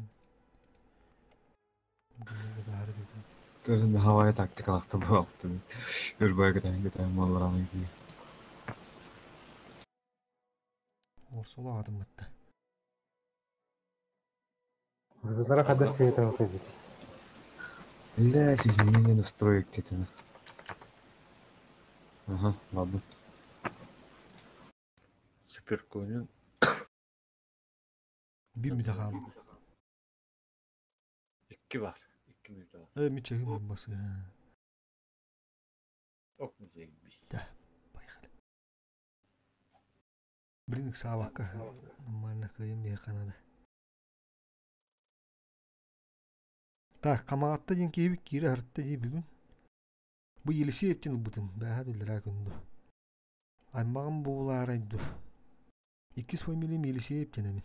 Көрүн хавай тактикалакты болупту. Өрбөй кетен кетен боллараны ки. Орсола адым бітті. Вызылара кадar света окуйбут. Блядь, изменение настроек где-то. Ага, ладно. Суперконин. Bir müde kaldı. İki var. İki müde var. Mi çekim bası. Ок müze gitmiş. Да, поехали. Блин, савакка. Нормально кыйым дие канада. Так, камагатта ден кейби кире хартта дей бүгүн. Бу Елисеевтин бутым, бәһә дүлләрә күнду. Аймагым буулаарайду. Иккис фамилиям Елисеевтин эмин.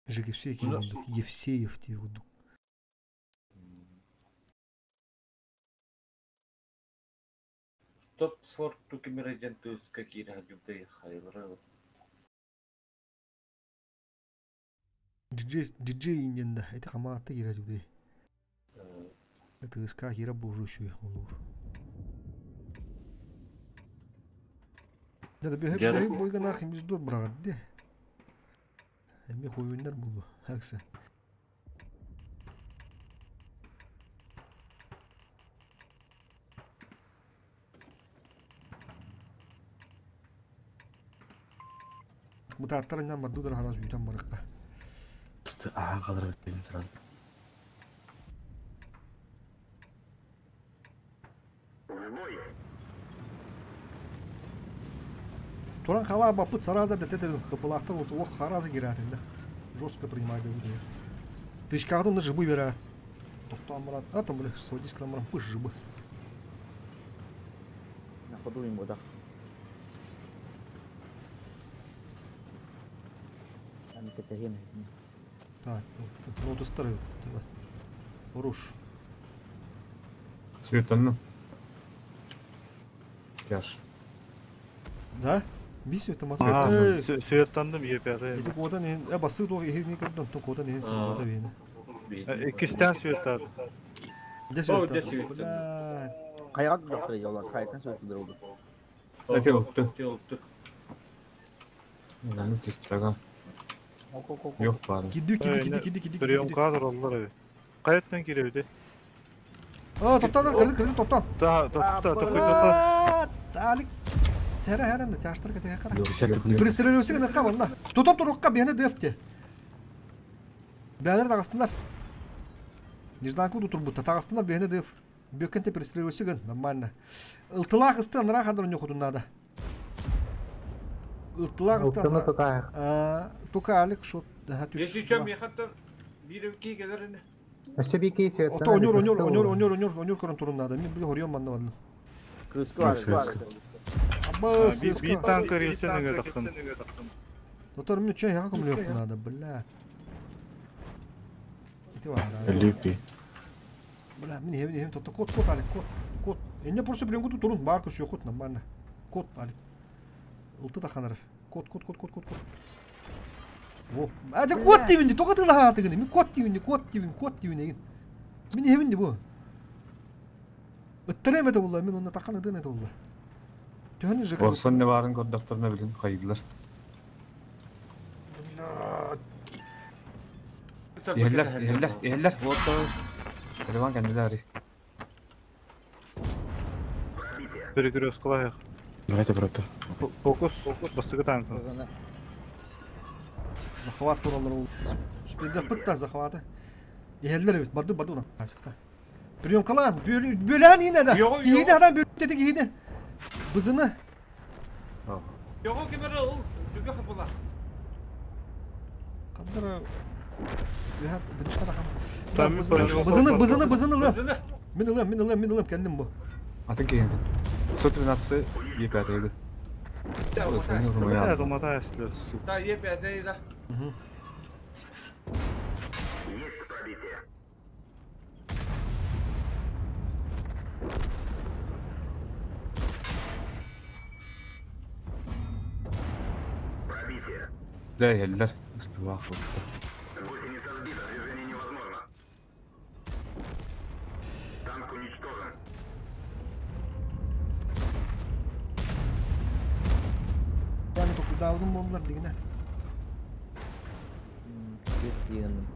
Же Евсеев Евсеев дии курдук. Топ фор тукимережен тыска кире хажубда хайлара. Диджей диджей инненда эти хамаатта кире хажубда. Тыска кире бужу шуй олур. Да бе бе бойгана химиз дур брагар де. Эми хойуннар булу. Хакса. Мутаттар инан бардудар хараз үйтен барыкка. Аха калыр биткен сразу. Туран хала бапыт сараза да тете хапылахта вот лох хараза гиратын да. Жестко принимает да. Тышкаду на жибы вера. Токту амрат. А там бля, сводись к нам пыш жибы. На ходу им да. Так, ну то старый. Руш. Светанно. Тяж. Да? Бис это А, Светандым епяре. Иди кодан ин, э басы то их не көрдüm, то кодан ин, кода бин. Иккистэн сүөттаад. Десять О, это. 10 Бля. Хайаҕа дохтор олор, хайаттан сөттүлэр oldu. Эти ылты. Ылты. Наны чистагам. Yok bari. Киди, киди, киди, киди, киди. Приемка тураллар эбит. Хайаттан кииребит. А, тоттан, кырды, кырды, тоттан. Та, та, та, та, А, Алик. Тәрә хәрәнде, тяштыр кете хәкара. Десятый. Пристрелился на каман, на. Тотоп турукка бене дефте. Бәлер тагыстындар. Нежданку турбута тагыстындар бене деф. Бөкенте пристрелился гын, нормально. Ылтылак ысты анра хадыр не худун надо. Ылтылак ысты. Ылтыны тутаах. А, только Алик шот. Если что, мехаттан бир ки келер ини. Өссө бики светтен. Ото онюр, онюр, онюр, онюр, онюр, онюр көрөн турун надо. Мен биле хорьон манна бардым. Кыскы бар. Абы, Би танк рельсенеге тахын. Дотор мен чөй яга көмлөк надо, бля. Ити бар. Люпи. Бля, мен хем хем тотто кот кот Алик, кот, кот. Энне просто билен куту турун, бар көс yok нормально. Кот Алик. Ылты да ханар. Кот, кот, кот, кот, кот, кот. О, а же кот деймин, тока тыла хатыгын. Мен кот деймин, кот деймин, кот деймин деген. Мен хемин бу. Ыттырем это булла, мен онна такан ыдын это булла. Төхөн же. Olsun ne varın kodaklarına bilin kaydılar. Yerler, yerler, yerler. Votta. Telefon kendileri. Перекрестка Давайте, брата. Фокус, бастыгы танк. Захват туралар ол. Успенде пытта захваты. Ехеллер бит, барды барды уна. Асыкта. Приемкалан, бөлән ине да. Киһине адам бөлтеде киһине. Бызыны. Його кемер ул түгә хапыла. Кандыр Бихат бинишка да Там Бызыны, бызыны, бызыны лым. Мин ылым, мин ылым, мин ылым келдим бу. Atın ki 113 Е5 еді. Бля, домотайсыздар, сука. Та Е5 да. Да, еллер. Истыва Yani tokudavdum boldular дигине. Диэн.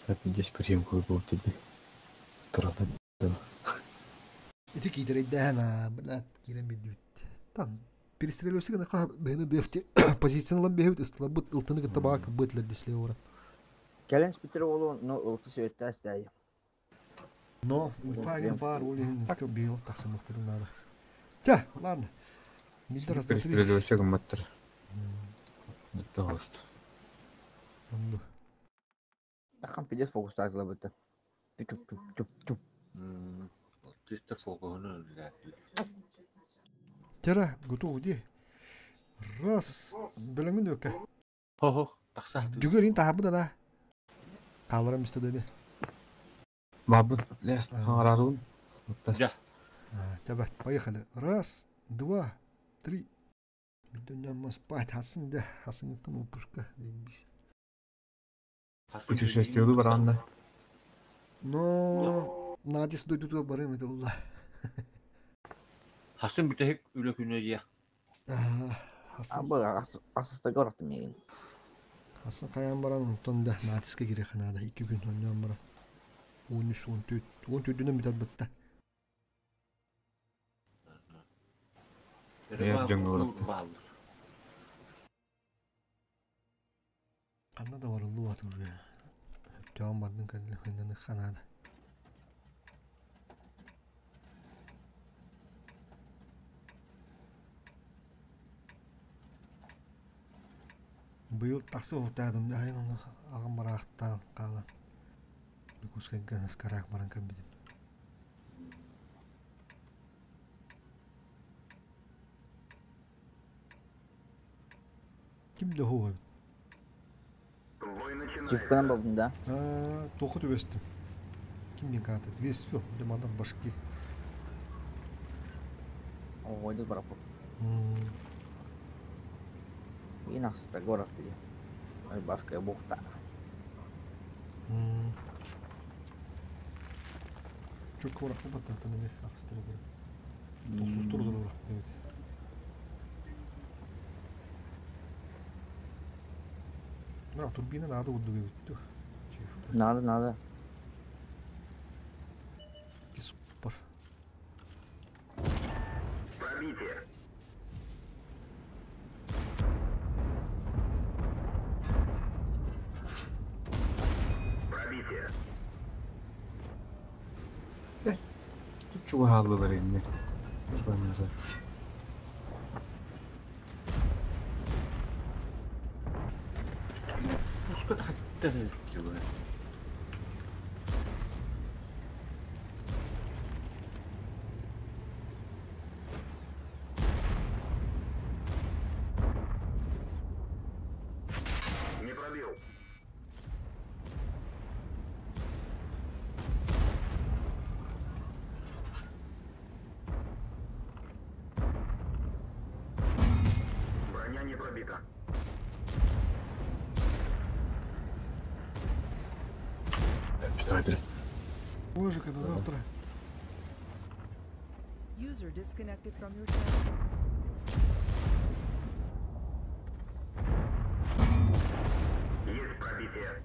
Это здесь приемку был тебе. Турата. Ити китерейдәһән, блядь, кирен биддит. Там перестрелился на ха бэны дефти позициялан бэхүт истлабыт ылтыны гытта баак бытлер дисле ора. Кэлэн спитер олу, но ылты сөттәс дәй. Но инфаген бар олин бил тасымык бир надо. Тя, ладно. Мидер раз Перестрелился гымматтыр. Это хост. Тахан пидес фокустаатыла бытта. Туп туп туп туп. Тиста фокуһуну үлләтти. Тера, готов ди. Раз, беләңгүн өккә. Хо-хо, тахса. Жүгөр ин тахабы да. Калырам исте дөбе. Бабын, ле, харарун. Ja. Давай, поехали. Раз, два, три. Биден спать, хасын да, хасын там пушка. Заебись. Путешествие баранна. Но Надис дойду барым это улла. Хасын бүтәһик үле күнө дия. Хасын. Абы асыста горохтум миигин. Хасын каян баран онтон да Надиске кире ханада 2 күн оннан баран. 13 14 14 дүнөн битер битте. Канда да барылды ватыр уже. Өптөөн бардын кэлли хынаны ханада. Быйыл таксы болтадым, айын оны ағым барақтан қалан. Кускайган аскарак баран кәбидим. Ким да хоға. Бой начинается. Чивканан болдың да? Тоқы төбестім. Ким мен карта? Вес все, демандан башки. Ой, барап. И нас город где. Рыбацкая бухта. Çok kıvrak bu battан эме акстырды. Токсуз турдур деп. Мына турбина надо удуга бүттү. Надо, надо. Супер. Пробитие. Пробитие. Чуга хааллылар инне. Сырбаннары. Пушка хаттар диyor. Не пробил. Броня не пробита. Давай, Ложика до завтра. User disconnected from your channel. Есть пробитие.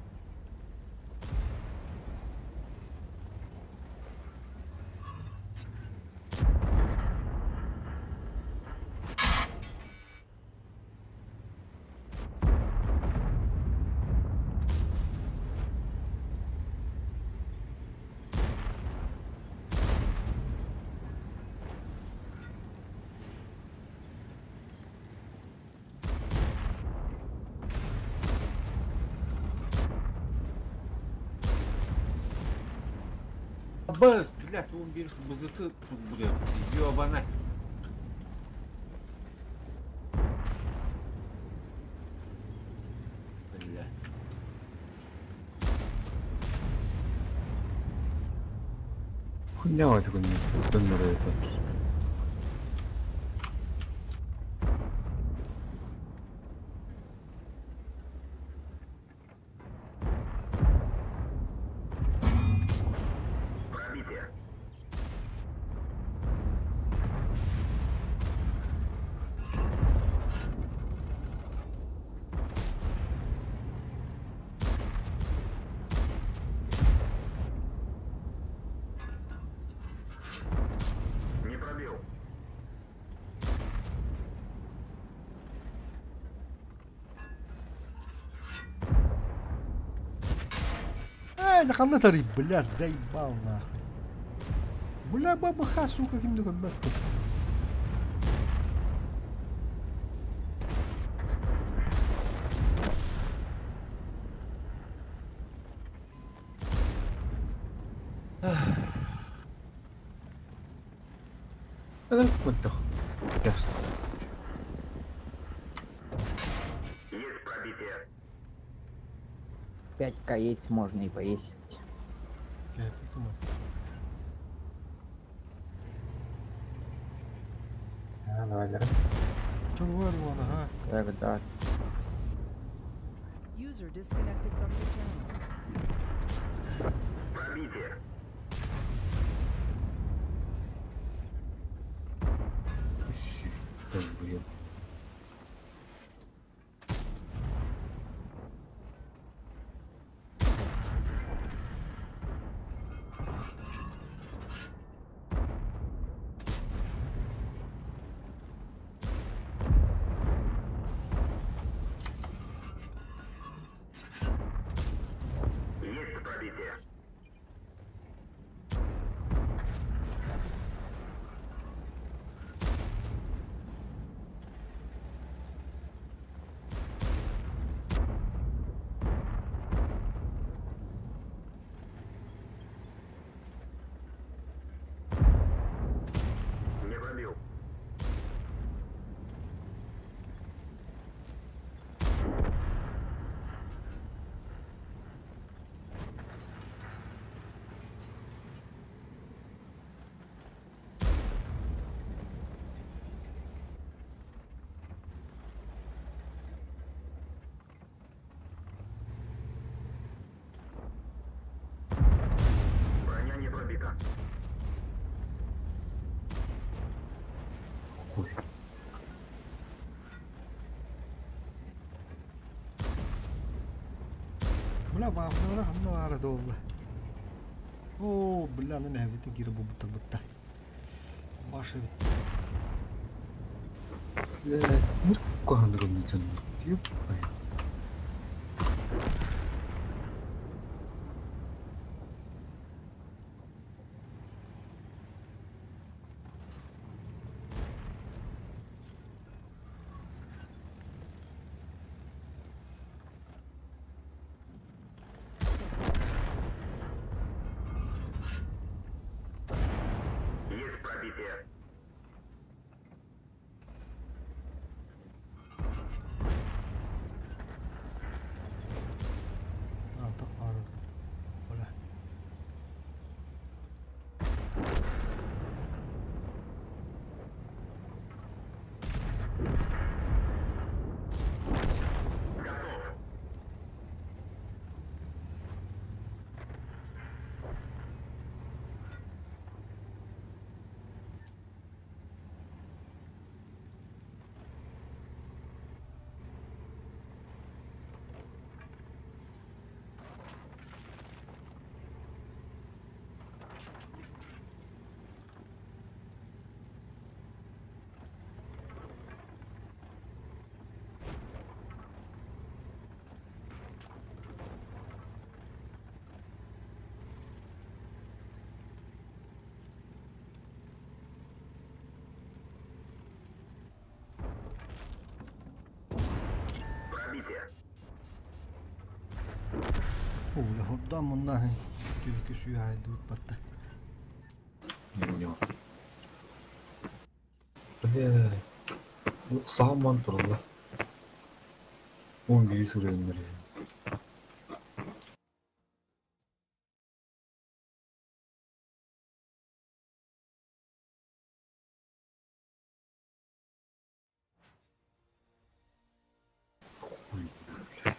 Быз, блядь, он bir бызыты buraya. Ёбана. Бля. 혼냐가지고 어떤 노래를 봤지? Пробитие. Не пробил. Эй, да хана тари, бля, заебал нахуй. Бля, бабаха, сука, ким такой бэк. Это вот Ясно. Есть пробитие. 5к есть, можно и поесть. А, давай, да. Ага. Так, да. User disconnected from your channel. Пробитие. Блин. Есть пробитие. Бля, баахтара ханна баара туолла. Оо, бля, аны мэһэбитин киирэ булбуттар бутта. Маша эбит. Бля, мир куһаҕан дьоннор. Ёппай. Есть пробитие. Антах баар. Бля. Готов. Пробитие. Оо, бля, хордоон муннаан түбүккэ сүүһаайдыбыт батта. Не. Бля, сааман туралла. 11 суруйуннар. Хуй, бля.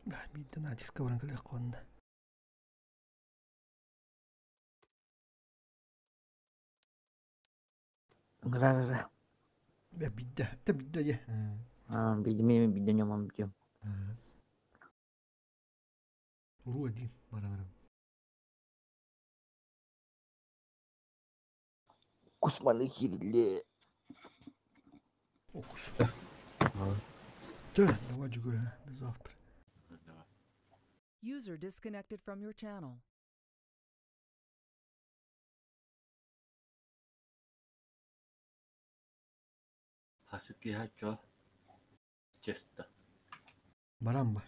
Бля, биирдэ натиска баран кэлиэх куонна. Гра-ра-ра. Бля, биирдэ, тэ биирдэ дьэ. А, видимо, видимо, нём бьем. Уру один баран Кусманы кирилли. Окус. А, Чэ, давай жүгүр, а, до завтра. Давай. User disconnected from your channel. Хасыки хачо. Честно. Баран ба.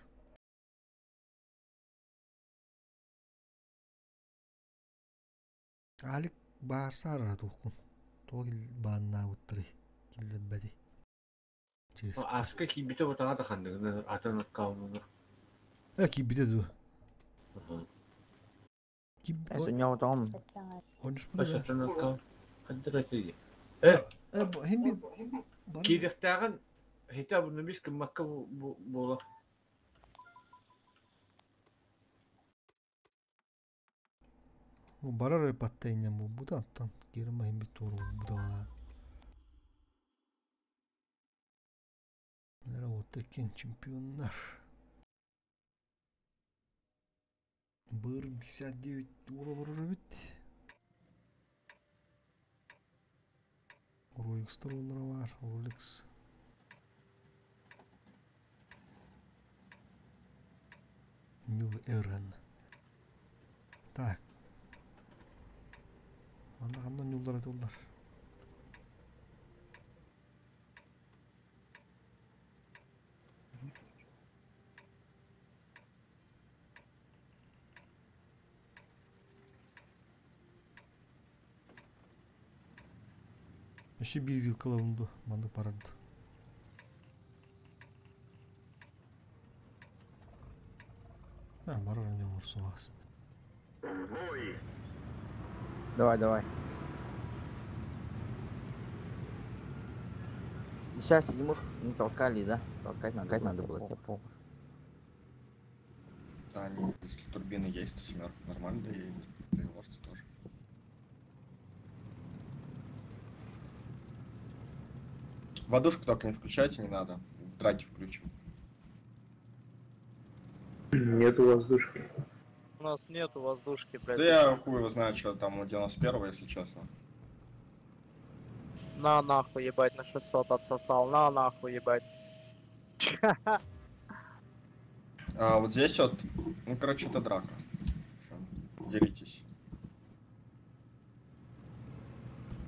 Алик баарсаар туохкун. Туох бааннаабыттары киллэрбэти. Чиэс. Аска киирбитэ бутаҕа да ханныгына атын аккаунуна. Э, киирбитэ дуо? Кип... Eso ñoo том. Онньуспута да. Атын аккаун. Хандыра тиийэ. Э, Э, хим би... Баран... киириэхтээҕин хитэ буну бис кыммакка буола. Барар паттайням буолбута аттан киирэн хим би туору буолбута Нера вот такие чемпионнар. Быр 59 уолалар эбит. Rolex уоллара бар. Rolex. New Era. Так. Манна ханна ньуллар этуллар. Өссө биир вилкалабын ду, маннык барард. А, барар не олорсугас. В бой! Давай, давай. Сейчас седьмых не толкали, да? Толкать, толкать надо было, я помню. Да, они, если турбины есть, то семерка нормально доедет. Да и Лорд тоже. Водушку только не включайте, не надо. В драке включим. Нету воздушки. У нас нету воздушки, блядь. Да я хуй его знаю, что там у 91-го, если честно. На нахуй, ебать, на 600 отсосал. На нахуй, ебать. А вот здесь вот, ну, короче, это драка. В общем, делитесь.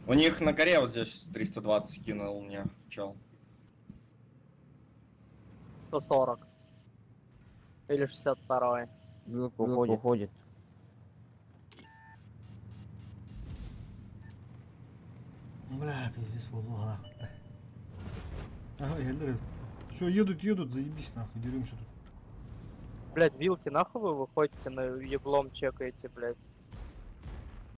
У них на горе вот здесь 320 кинул мне, чел. 140. Или 62. Вилка уходит. уходит. Бля, пиздец, полугла. Ага, Геллер. Все, едут, едут, заебись нахуй, деремся тут. Блядь, вилки нахуй вы выходите на еблом чекаете, блядь.